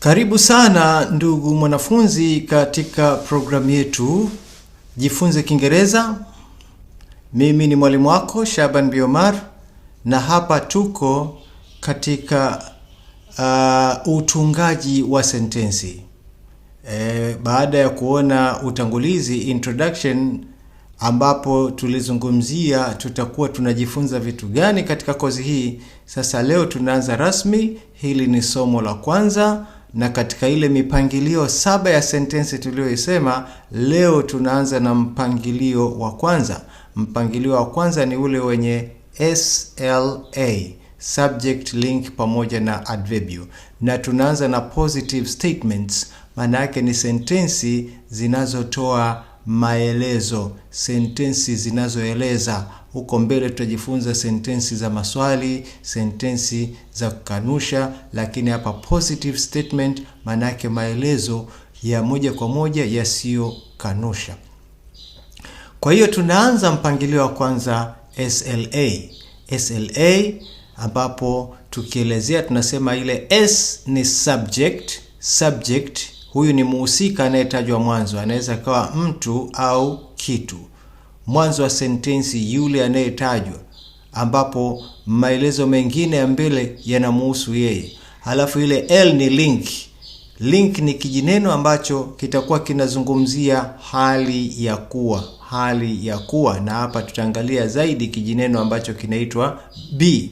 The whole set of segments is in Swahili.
Karibu sana ndugu mwanafunzi katika programu yetu Jifunze Kiingereza. Mimi ni mwalimu wako Shaban Biomar na hapa tuko katika utungaji wa sentensi. Baada ya kuona utangulizi introduction, ambapo tulizungumzia tutakuwa tunajifunza vitu gani katika kozi hii. Sasa leo tunaanza rasmi. Hili ni somo la kwanza, na katika ile mipangilio saba ya sentensi tuliyoisema, leo tunaanza na mpangilio wa kwanza. Mpangilio wa kwanza ni ule wenye SLA, subject, link pamoja na adverbial, na tunaanza na positive statements. Maana yake ni sentensi zinazotoa maelezo, sentensi zinazoeleza. Huko mbele tutajifunza sentensi za maswali, sentensi za kukanusha, lakini hapa positive statement maana yake maelezo ya moja kwa moja yasiyokanusha. Kwa hiyo tunaanza mpangilio wa kwanza SLA. SLA ambapo tukielezea tunasema ile S ni subject. Subject huyu ni muhusika anayetajwa mwanzo, anaweza kawa mtu au kitu. Mwanzo wa sentensi yule anayetajwa, ambapo maelezo mengine ya mbele yanamuhusu yeye. Halafu ile L ni link. Link ni kijineno ambacho kitakuwa kinazungumzia hali ya kuwa, hali ya kuwa, na hapa tutaangalia zaidi kijineno ambacho kinaitwa be.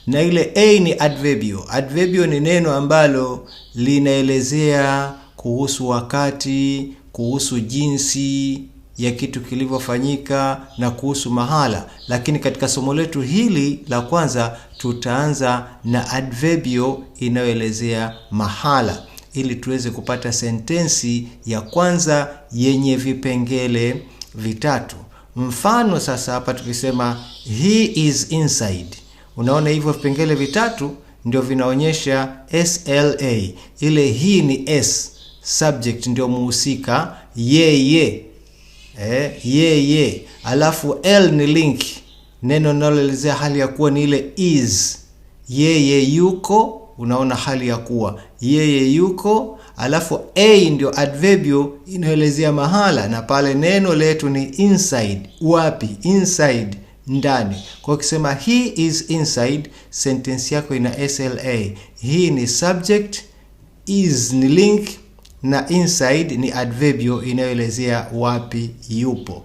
Na ile A ni adverbial. Adverbial ni neno ambalo linaelezea kuhusu wakati, kuhusu jinsi ya kitu kilivyofanyika na kuhusu mahala. Lakini katika somo letu hili la kwanza tutaanza na adverbial inayoelezea mahala ili tuweze kupata sentensi ya kwanza yenye vipengele vitatu. Mfano sasa hapa tukisema he is inside, unaona hivyo vipengele vitatu ndio vinaonyesha SLA. Ile he ni S, subject ndio muhusika, yeye, yeye. Alafu L ni link, neno linaloelezea hali ya kuwa ni ile is, yeye yuko. Unaona hali ya kuwa yeye yuko. Alafu A ndio adverbial inayoelezea mahala, na pale neno letu ni inside. Wapi? Inside, ndani. Kwa ukisema he is inside, sentence yako ina SLA. He ni subject, is ni link na inside ni adverbial inayoelezea wapi yupo.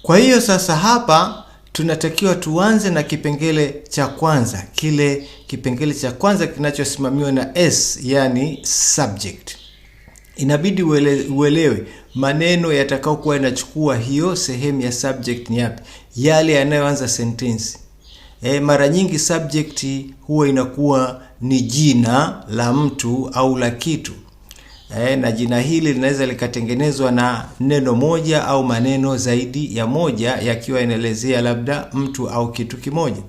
Kwa hiyo sasa hapa tunatakiwa tuanze na kipengele cha kwanza, kile kipengele cha kwanza kinachosimamiwa na S, yani subject. Inabidi uelewe maneno yatakayokuwa yanachukua hiyo sehemu ya subject ni yapi, yale yanayoanza sentensi. Mara nyingi subject huwa inakuwa ni jina la mtu au la kitu. Na jina hili linaweza likatengenezwa na neno moja au maneno zaidi ya moja yakiwa yanaelezea labda mtu au kitu kimoja.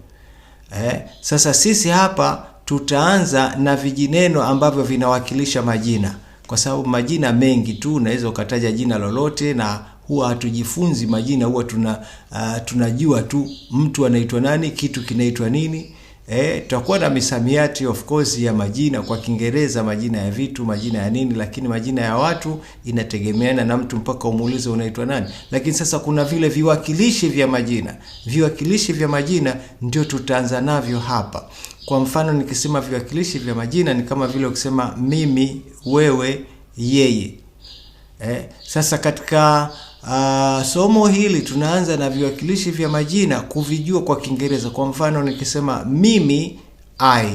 Sasa sisi hapa tutaanza na vijineno ambavyo vinawakilisha majina, kwa sababu majina mengi tu unaweza ukataja jina lolote, na huwa hatujifunzi majina, huwa tunajua tu mtu anaitwa nani, kitu kinaitwa nini. Tutakuwa na misamiati of course ya majina kwa Kiingereza, majina ya vitu, majina ya nini, lakini majina ya watu inategemeana na mtu mpaka umuulize unaitwa nani. Lakini sasa kuna vile viwakilishi vya majina. Viwakilishi vya majina ndio tutaanza navyo hapa. Kwa mfano nikisema viwakilishi vya majina ni kama vile ukisema mimi, wewe, yeye. Sasa katika somo hili tunaanza na viwakilishi vya majina kuvijua kwa Kiingereza. Kwa mfano nikisema mimi I,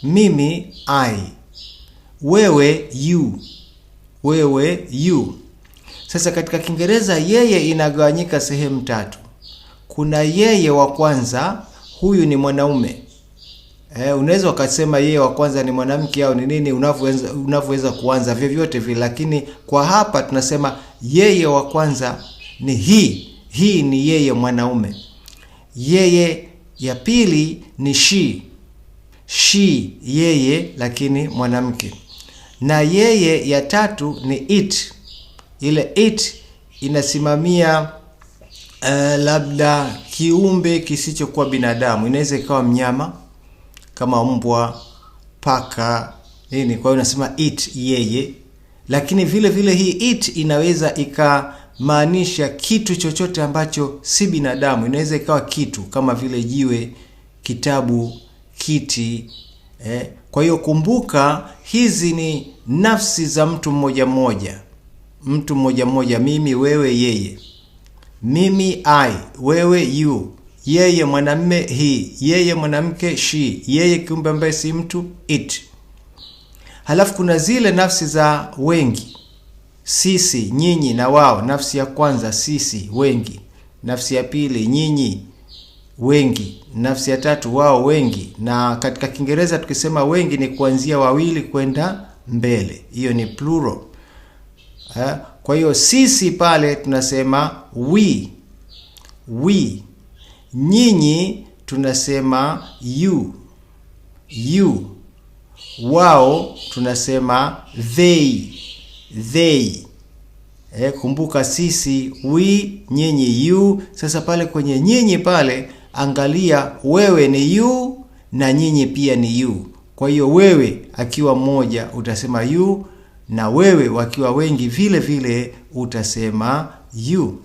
mimi I, wewe you, wewe you. Sasa katika Kiingereza yeye inagawanyika sehemu tatu. Kuna yeye wa kwanza, huyu ni mwanaume. Unaweza ukasema yeye wa kwanza ni mwanamke au ni nini, unavyoweza kuanza vyovyote vile, lakini kwa hapa tunasema yeye wa kwanza ni he. He ni yeye mwanaume. Yeye ya pili ni she. She yeye lakini mwanamke. Na yeye ya tatu ni it. Ile it inasimamia labda kiumbe kisichokuwa binadamu. Inaweza ikawa mnyama kama mbwa paka, nini. Kwa hiyo unasema it, yeye. Lakini vile vile hii it inaweza ikamaanisha kitu chochote ambacho si binadamu. Inaweza ikawa kitu kama vile jiwe, kitabu, kiti. Kwa hiyo kumbuka hizi ni nafsi za mtu mmoja mmoja. Mtu mmoja mmoja, mimi, wewe, yeye. Mimi I, wewe you, yeye mwanamme he, yeye mwanamke she, yeye kiumbe ambaye si mtu it. Halafu kuna zile nafsi za wengi, sisi, nyinyi na wao. Nafsi ya kwanza sisi wengi, nafsi ya pili nyinyi wengi, nafsi ya tatu wao wengi. Na katika Kiingereza tukisema wengi ni kuanzia wawili kwenda mbele, hiyo ni plural. Kwa hiyo sisi pale tunasema we, we. Nyinyi tunasema you, you. Wao tunasema they, they. Kumbuka sisi we, nyinyi you. Sasa pale kwenye nyinyi pale angalia, wewe ni you na nyinyi pia ni you. Kwa hiyo wewe akiwa mmoja utasema you, na wewe wakiwa wengi vile vile utasema you.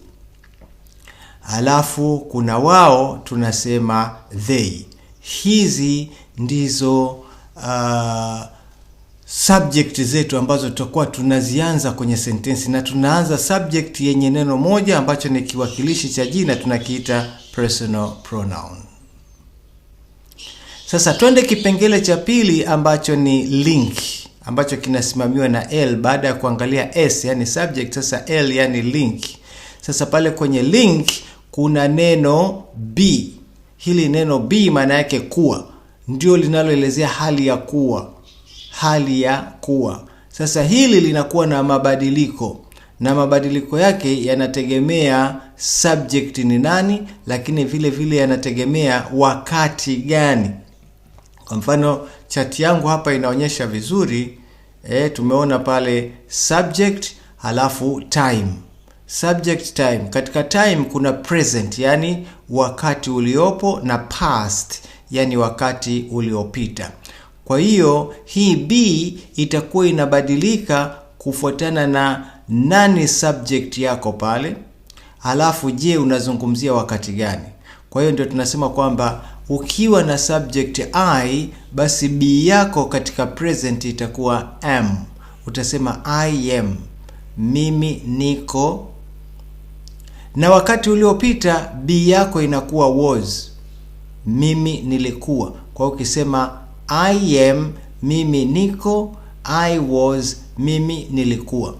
Alafu kuna wao tunasema they. Hizi ndizo subject zetu ambazo tutakuwa tunazianza kwenye sentensi, na tunaanza subject yenye neno moja ambacho ni kiwakilishi cha jina, tunakiita personal pronoun. Sasa twende kipengele cha pili ambacho ni link, ambacho kinasimamiwa na L baada ya kuangalia S yani subject, sasa L yani link. Sasa pale kwenye link kuna neno be. Hili neno be maana yake kuwa, ndio linaloelezea hali ya kuwa, hali ya kuwa. Sasa hili linakuwa na mabadiliko, na mabadiliko yake yanategemea subject ni nani, lakini vile vile yanategemea wakati gani. Kwa mfano chati yangu hapa inaonyesha vizuri. Tumeona pale subject halafu time. Subject time. Katika time kuna present, yani wakati uliopo, na past, yani wakati uliopita. Kwa hiyo hii be itakuwa inabadilika kufuatana na nani subject yako pale, halafu je, unazungumzia wakati gani? Kwa hiyo ndio tunasema kwamba ukiwa na subject I, basi be yako katika present itakuwa am. Utasema I am, mimi niko. Na wakati uliopita be yako inakuwa was, mimi nilikuwa. Kwa hiyo ukisema I am, mimi niko, I was, mimi nilikuwa.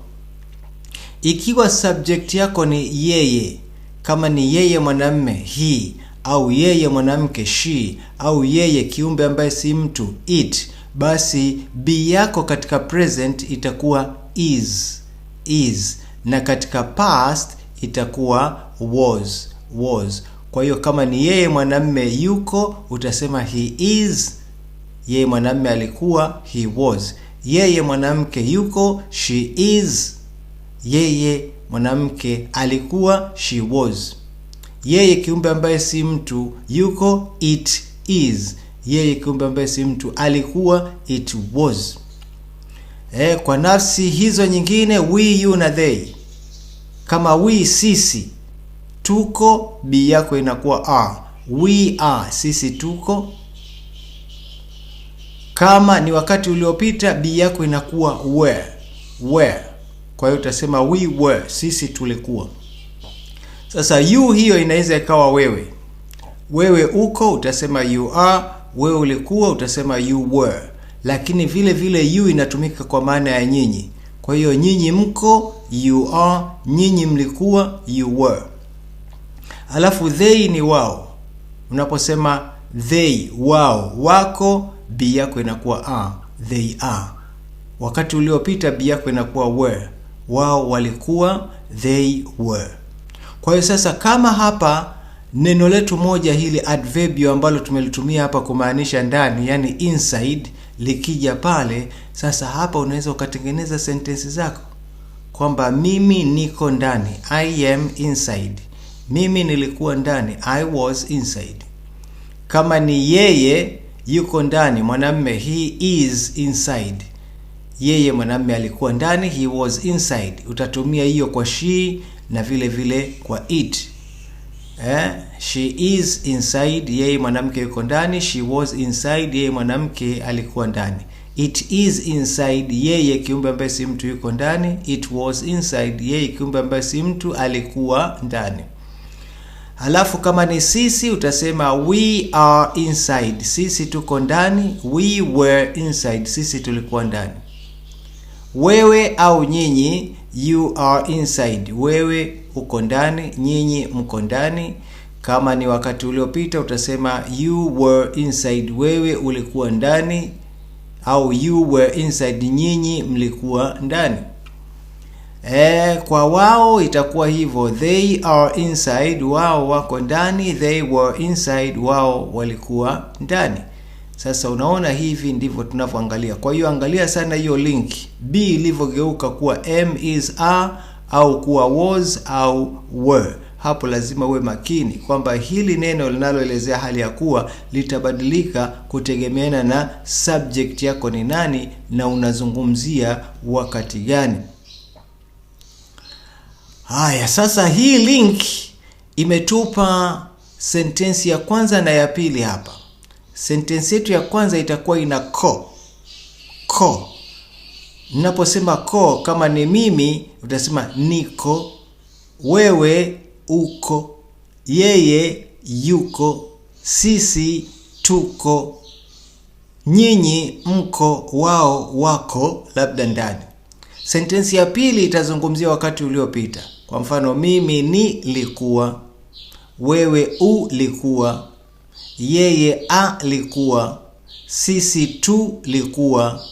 Ikiwa subject yako ni yeye, kama ni yeye mwanamme he, au yeye mwanamke she, au yeye kiumbe ambaye si mtu it, basi be yako katika present itakuwa is, is, na katika past itakuwa was, was. Kwa hiyo kama ni yeye mwanamme yuko, utasema he is. Yeye mwanamme alikuwa, he was. Yeye mwanamke yuko, she is. Yeye mwanamke alikuwa, she was. Yeye kiumbe ambaye si mtu yuko, it is. Yeye kiumbe ambaye si mtu alikuwa, it was. Kwa nafsi hizo nyingine we, you na they. Kama we, sisi, tuko, be yako inakuwa are. We are, sisi tuko. Kama ni wakati uliopita be yako inakuwa were, were. Kwa hiyo utasema we were, sisi tulikuwa. Sasa you hiyo inaweza ikawa wewe. Wewe uko, utasema you are. Wewe ulikuwa, utasema you were. Lakini vile vile you inatumika kwa maana ya nyinyi. Kwa hiyo nyinyi mko, you are. Nyinyi mlikuwa, you were. Alafu they ni wao. Unaposema they, wao, wako, be yako inakuwa are, they are. Wakati uliopita be yako inakuwa were. Wao walikuwa, they were. Kwa hiyo sasa kama hapa neno letu moja hili adverbio ambalo tumelitumia hapa kumaanisha ndani, yani inside, likija pale, sasa hapa unaweza ukatengeneza sentensi zako kwamba mimi niko ndani, I am inside. Mimi nilikuwa ndani, I was inside. Kama ni yeye yuko ndani, mwanamme he is inside. Yeye mwanamme alikuwa ndani, he was inside. Utatumia hiyo kwa she na vile vile kwa it. She is inside, yeye mwanamke yuko ndani. She was inside, yeye mwanamke alikuwa ndani. It is inside, yeye kiumbe ambaye si mtu yuko ndani. It was inside, yeye kiumbe ambaye si mtu alikuwa ndani. Halafu kama ni sisi utasema we are inside, sisi tuko ndani. We were inside, sisi tulikuwa ndani. Wewe au nyinyi, you are inside, wewe uko ndani, nyinyi mko ndani. Kama ni wakati uliopita utasema you were inside, wewe ulikuwa ndani, au you were inside, nyinyi mlikuwa ndani. Kwa wao itakuwa hivyo, they are inside, wao wako ndani. They were inside, wao walikuwa ndani. Sasa unaona, hivi ndivyo tunavyoangalia. Kwa hiyo angalia sana hiyo link be ilivyogeuka kuwa am, is, are au kuwa was au were. Hapo lazima uwe makini kwamba hili neno linaloelezea hali ya kuwa litabadilika kutegemeana na subject yako ni nani na unazungumzia wakati gani. Haya, sasa hii link imetupa sentensi ya kwanza na ya pili hapa. Sentensi yetu ya kwanza itakuwa ina ko. Ko. Ninaposema ko, kama ni mimi utasema niko, wewe uko, yeye yuko, sisi tuko, nyinyi mko, wao wako, labda ndani. Sentensi ya pili itazungumzia wakati uliopita. Kwa mfano, mimi nilikuwa, wewe ulikuwa, yeye alikuwa, sisi tulikuwa,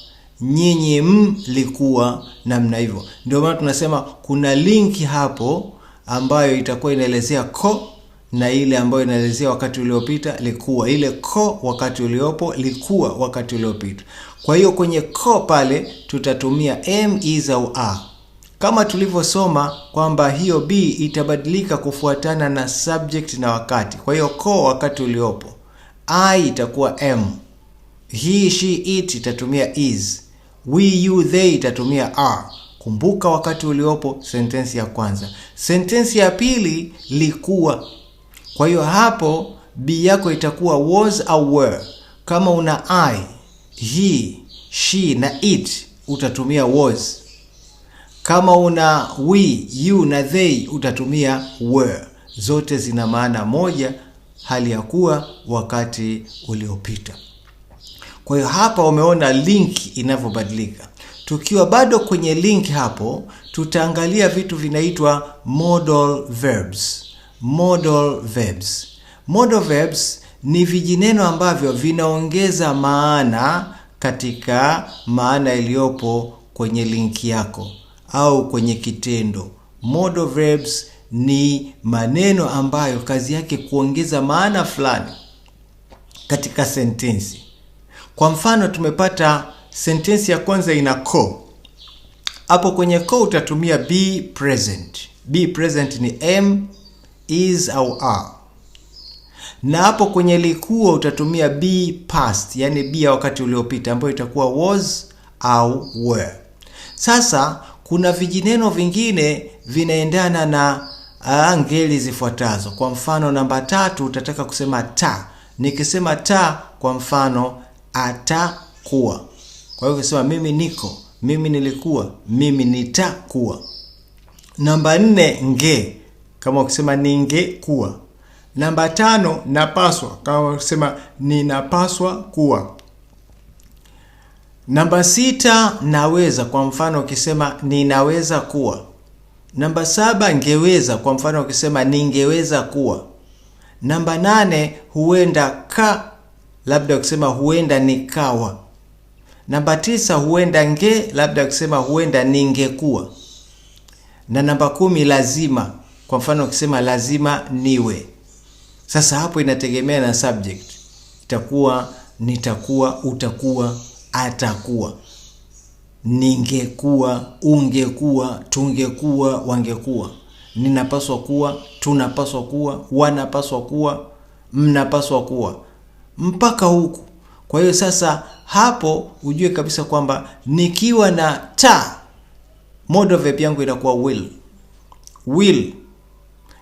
nyinyi mlikuwa, namna hivyo. Ndio maana tunasema kuna linki hapo ambayo itakuwa inaelezea ko na ile ambayo inaelezea wakati uliopita likuwa. Ile ko wakati uliopo, likuwa wakati uliopita. Kwa hiyo kwenye ko pale tutatumia am, is au are. Kama tulivyosoma kwamba hiyo be itabadilika kufuatana na subject na wakati. Kwa hiyo ko wakati uliopo, I itakuwa am, he, she, it itatumia is, we, you, they itatumia are. Kumbuka wakati uliopo, sentensi ya kwanza. Sentensi ya pili likuwa. Kwa hiyo hapo be yako itakuwa was au were. Kama una I, he, she na it utatumia was. Kama una we, you na they utatumia were. Zote zina maana moja, hali ya kuwa wakati uliopita. Kwa hiyo hapa umeona link inavyobadilika. Tukiwa bado kwenye link hapo, tutaangalia vitu vinaitwa modal verbs. Modal verbs. Modal verbs ni vijineno ambavyo vinaongeza maana katika maana iliyopo kwenye link yako au kwenye kitendo. Modal verbs ni maneno ambayo kazi yake kuongeza maana fulani katika sentensi. Kwa mfano, tumepata sentensi ya kwanza ina ko. Hapo kwenye ko utatumia be present. Be present ni am, is au are. Na hapo kwenye likuwa utatumia be past, yani be ya wakati uliopita ambayo itakuwa was au were. Sasa kuna vijineno vingine vinaendana na ngeli zifuatazo. Kwa mfano namba 3 utataka kusema ta. Nikisema ta kwa mfano atakuwa. Kwa hiyo ukisema mimi niko, mimi nilikuwa, mimi nitakuwa. Namba 4 nge, kama ukisema ningekuwa. Namba 5 napaswa, kama ukisema ninapaswa kuwa. Namba 6 naweza, kwa mfano ukisema ninaweza kuwa. Namba 7 ngeweza, kwa mfano ukisema ningeweza kuwa. Namba 8 huenda ka, labda ukisema huenda nikawa. Namba 9 huenda nge, labda ukisema huenda ningekuwa. Na namba 10 lazima, kwa mfano ukisema lazima niwe. Sasa hapo inategemea na subject. Itakuwa nitakuwa, utakuwa, atakuwa, ningekuwa, ungekuwa, tungekuwa, wangekuwa, ninapaswa kuwa, tunapaswa kuwa, wanapaswa kuwa, mnapaswa kuwa, mpaka huku. Kwa hiyo sasa hapo ujue kabisa kwamba nikiwa na ta, modal verb yangu inakuwa will. Will.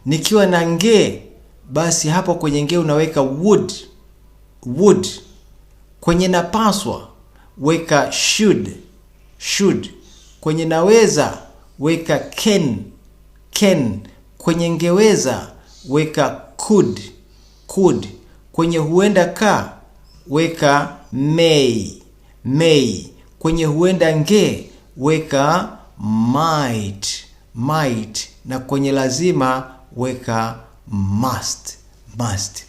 Nikiwa na nge, basi hapo kwenye nge unaweka would. Would. Kwenye napaswa weka should. Should. Kwenye naweza weka can. Can. Kwenye ngeweza weka could. Could. Kwenye huenda ka weka may. May. Kwenye huenda nge weka might. Might. Na kwenye lazima weka must. Must.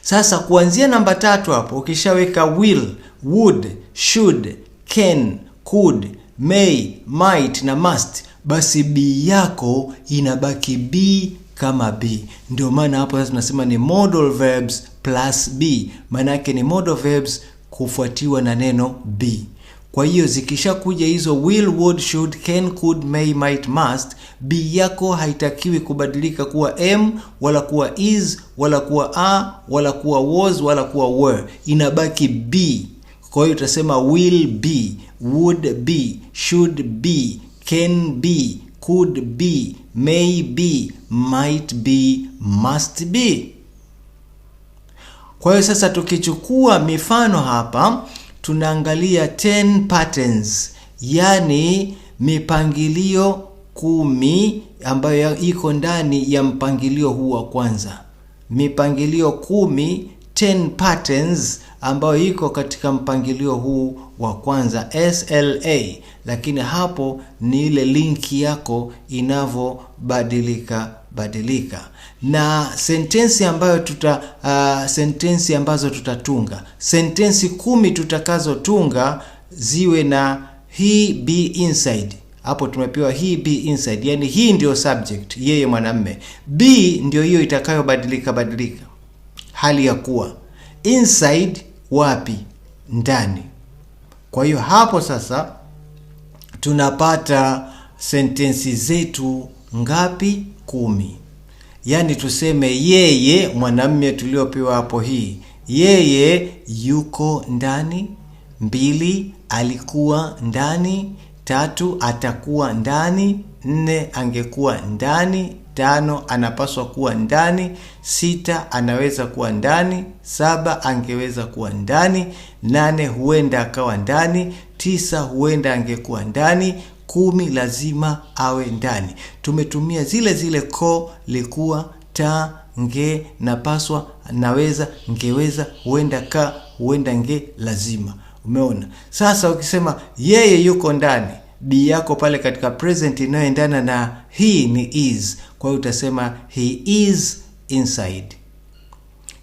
Sasa kuanzia namba 3 hapo ukishaweka will, would, should, can, could, may, might na must, basi B yako inabaki B kama B. Ndio maana hapo sasa tunasema ni modal verbs plus B. Maana yake ni modal verbs kufuatiwa na neno B. Kwa hiyo zikishakuja hizo will, would, should, can, could, may, might, must, B yako haitakiwi kubadilika kuwa M wala kuwa is wala kuwa a wala kuwa was wala kuwa were. Inabaki B. Kwa hiyo utasema will be, would be, should be, can be, could be, may be, might be, must be. Kwa hiyo sasa tukichukua mifano hapa tunaangalia 10 patterns, yani mipangilio 10 ambayo iko ndani ya mpangilio huu wa kwanza. Mipangilio 10, 10 patterns ambayo iko katika mpangilio huu wa kwanza SLA. Lakini hapo ni ile linki yako inavobadilika badilika. Na sentensi ambayo sentensi ambazo tutatunga, sentensi 10 tutakazotunga ziwe na he be inside. Hapo tumepewa he be inside, yani he ndio subject, yeye mwanamme. Be ndio hiyo itakayobadilika badilika hali ya kuwa. Inside wapi? Ndani. Kwa hiyo hapo sasa tunapata sentensi zetu ngapi? 10. Yani tuseme yeye mwanamme tuliopewa hapo hii, yeye yuko ndani. 2 alikuwa ndani. 3 atakuwa ndani. 4 angekuwa ndani. 5 anapaswa kuwa ndani. 6 anaweza kuwa ndani. 7 angeweza kuwa ndani. 8 huenda akawa ndani. 9 huenda angekuwa ndani. 10 lazima awe ndani. Tumetumia zile zile ko, likuwa, ta, nge, napaswa, naweza, ngeweza, huenda ka, huenda nge, lazima. Umeona? Sasa ukisema yeye yuko ndani, B yako pale katika present inayoendana na he ni is. Kwa hiyo utasema he is inside.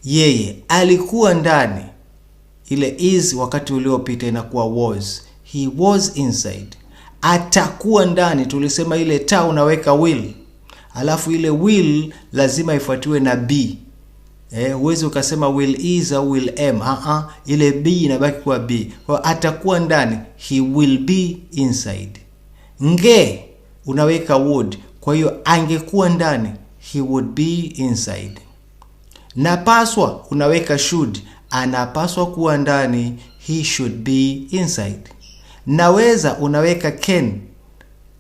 Yeye alikuwa ndani, ile is wakati uliopita inakuwa was. He was inside. Atakuwa ndani, tulisema ile ta unaweka will. Alafu ile will lazima ifuatiwe na be. Huwezi ukasema will is au will am. Ile be inabaki kuwa be. Kwa atakuwa ndani, he will be inside. Nge unaweka would. Kwa hiyo angekuwa ndani, he would be inside. Napaswa unaweka should. Anapaswa kuwa ndani, he should be inside. Naweza unaweka can.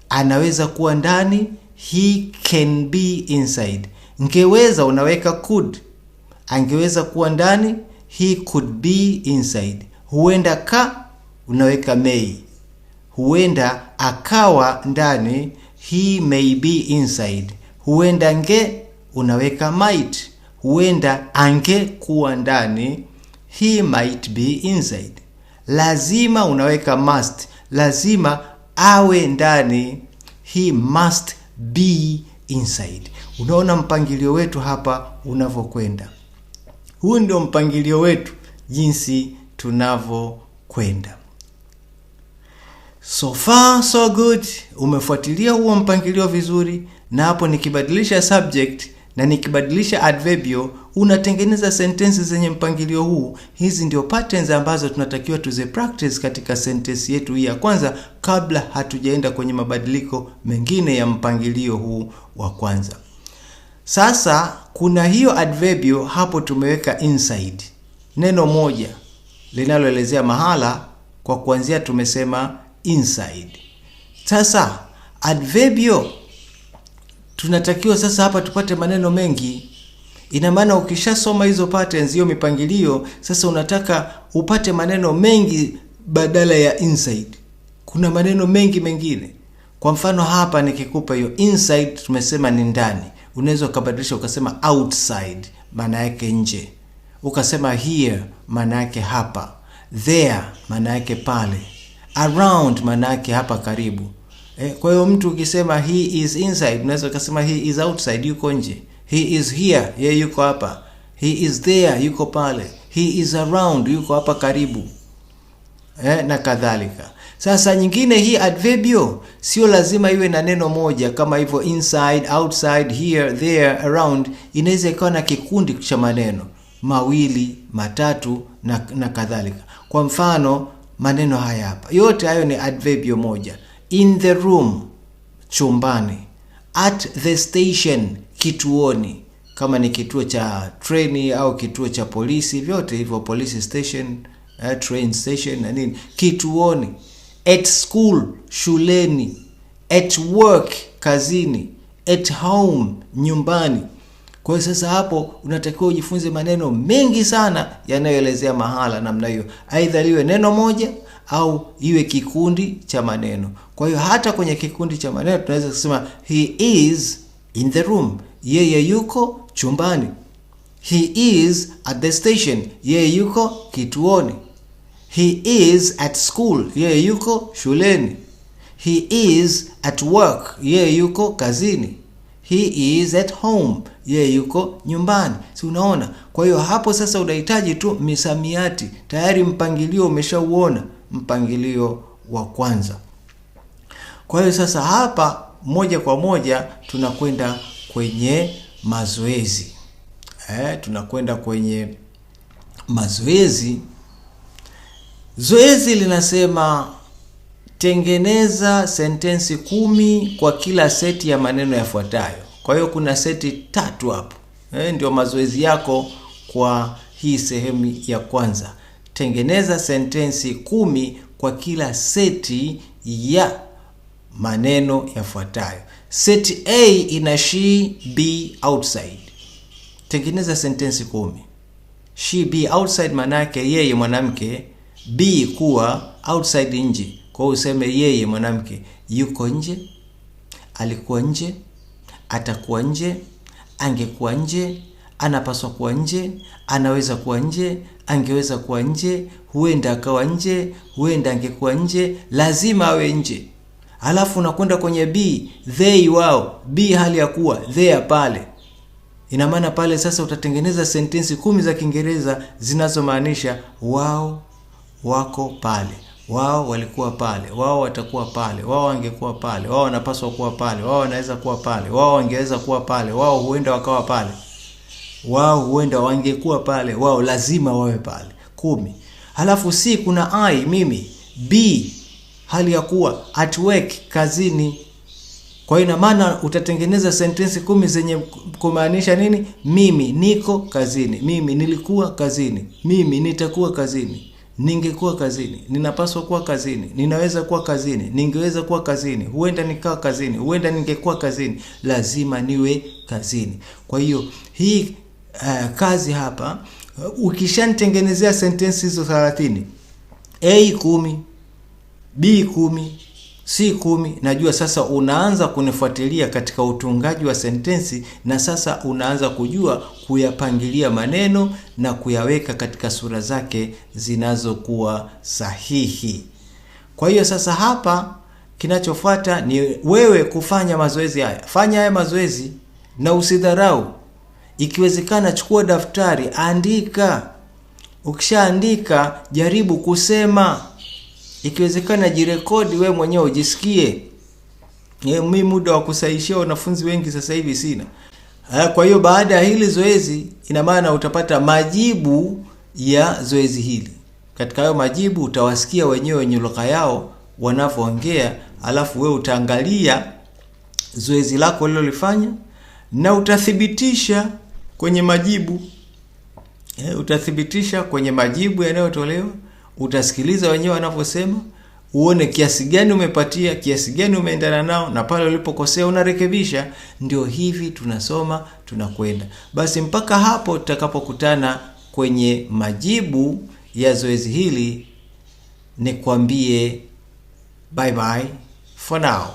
Anaweza kuwa ndani, he can be inside. Ngeweza unaweka could. Angeweza kuwa ndani, he could be inside. Huenda ka unaweka may. Huenda akawa ndani, he may be inside. Huenda nge unaweka might. Huenda ange kuwa ndani, he might be inside. Lazima unaweka must. Lazima awe ndani, he must be inside. Unaona mpangilio wetu hapa unavyokwenda. Huu ndio mpangilio wetu jinsi tunavyokwenda. So far so good. Umefuatilia huo mpangilio vizuri, na hapo nikibadilisha subject na nikibadilisha adverbial unatengeneza sentensi zenye mpangilio huu. Hizi ndio patterns ambazo tunatakiwa tuze practice katika sentensi yetu hii ya kwanza kabla hatujaenda kwenye mabadiliko mengine ya mpangilio huu wa kwanza. Sasa kuna hiyo adverbial hapo tumeweka inside, neno moja. linaloelezea mahala. Kwa kuanzia tumesema inside. Sasa adverbio tunatakiwa sasa hapa tupate maneno mengi. Ina maana ukishasoma hizo patterns, hiyo mipangilio, sasa unataka upate maneno mengi badala ya inside. Kuna maneno mengi mengine. Kwa mfano hapa nikikupa hiyo inside, tumesema ni ndani. Unaweza ukabadilisha ukasema outside, maana yake nje. Ukasema here, maana yake hapa. There, maana yake pale. Around, maana yake hapa karibu. Kwa hiyo mtu ukisema he is inside, unaweza ukasema he is outside, yuko nje. He is here, yeye yuko hapa. He is there, yuko pale. He is around, yuko hapa karibu. Na kadhalika. Sasa nyingine hii adverbio sio lazima iwe na neno moja kama hivyo inside, outside, here, there, around. Inaweza ikawa na kikundi cha maneno mawili, matatu na kadhalika. Kwa mfano maneno haya hapa, yote hayo ni adverbio moja. In the room, chumbani. At the station, kituoni, kama ni kituo cha treni au kituo cha polisi, vyote hivyo, police station, train station na nini, kituoni. At school, shuleni. At work, kazini. At home, nyumbani. Kwa hiyo sasa hapo unatakiwa ujifunze maneno mengi sana yanayoelezea mahala namna hiyo, aidha liwe neno moja au iwe kikundi cha maneno. Kwa hiyo hata kwenye kikundi cha maneno tunaweza kusema he is in the room, yeye yuko chumbani. He is at the station, yeye yuko kituoni. He is at school, yeye yuko shuleni. He is at work, yeye yuko kazini. He is at home, yeye yuko nyumbani. Si unaona? Kwa hiyo hapo sasa unahitaji tu misamiati. Tayari mpangilio umeshauona, mpangilio wa kwanza. Kwa hiyo sasa hapa moja kwa moja tunakwenda kwenye mazoezi. Tunakwenda kwenye mazoezi. Zoezi linasema tengeneza sentensi 10 kwa kila seti ya maneno yafuatayo. Kwa hiyo kuna seti 3 hapo. Ndio mazoezi yako kwa hii sehemu ya kwanza. Tengeneza sentensi 10 kwa kila seti ya maneno yafuatayo. Seti A ina she be outside. Tengeneza sentensi 10. She be outside manake yeye mwanamke, be kuwa, outside nje. Kwa hiyo useme yeye mwanamke yuko nje, alikuwa nje, atakuwa nje, angekuwa nje, anapaswa kuwa nje, anaweza kuwa nje, angeweza kuwa nje, huenda akawa nje, huenda angekuwa nje, lazima awe nje. Alafu unakwenda kwenye B, they wao, B hali ya kuwa, there pale. Ina maana pale sasa utatengeneza sentensi 10 za Kiingereza zinazomaanisha wao wako pale, wao walikuwa pale, wao watakuwa pale, wao wangekuwa pale, wao wanapaswa kuwa pale, wao wanaweza kuwa pale, wao wangeweza kuwa pale, wao huenda wakawa pale, wao huenda wangekuwa pale, wao lazima wawe pale. 10. Halafu C kuna I, mimi, B hali ya kuwa, at work, kazini. Kwa hiyo ina maana utatengeneza sentensi 10 zenye kumaanisha nini? Mimi niko kazini, mimi nilikuwa kazini, mimi nitakuwa kazini, ningekuwa kazini, ninapaswa kuwa kazini, ninaweza kuwa kazini, ningeweza kuwa kazini, huenda nikawa kazini, huenda ningekuwa kazini, lazima niwe kazini. Kwa hiyo hii kazi hapa, ukishanitengenezea sentensi hizo 30, A 10, B 10, C 10, najua sasa unaanza kunifuatilia katika utungaji wa sentensi, na sasa unaanza kujua kuyapangilia maneno na kuyaweka katika sura zake zinazokuwa sahihi. Kwa hiyo sasa hapa kinachofuata ni wewe kufanya mazoezi haya. Fanya haya mazoezi na usidharau. Ikiwezekana chukua daftari, andika. Ukishaandika jaribu kusema. Ikiwezekana jirekodi wewe mwenyewe ujisikie. Mimi muda wa kusaishia wanafunzi wengi sasa hivi sina. Kwa hiyo baada ya hili zoezi ina maana utapata majibu ya zoezi hili. Katika hayo majibu utawasikia wenyewe wenye lugha yao wanavyoongea, alafu wewe utaangalia zoezi lako ulilolifanya na utathibitisha kwenye majibu. Utathibitisha kwenye majibu yanayotolewa, utasikiliza wenyewe wanavyosema, uone kiasi gani umepatia, kiasi gani umeendana nao, na pale ulipokosea unarekebisha. Ndio hivi tunasoma, tunakwenda. Basi mpaka hapo tutakapokutana kwenye majibu ya zoezi hili, nikwambie bye bye for now.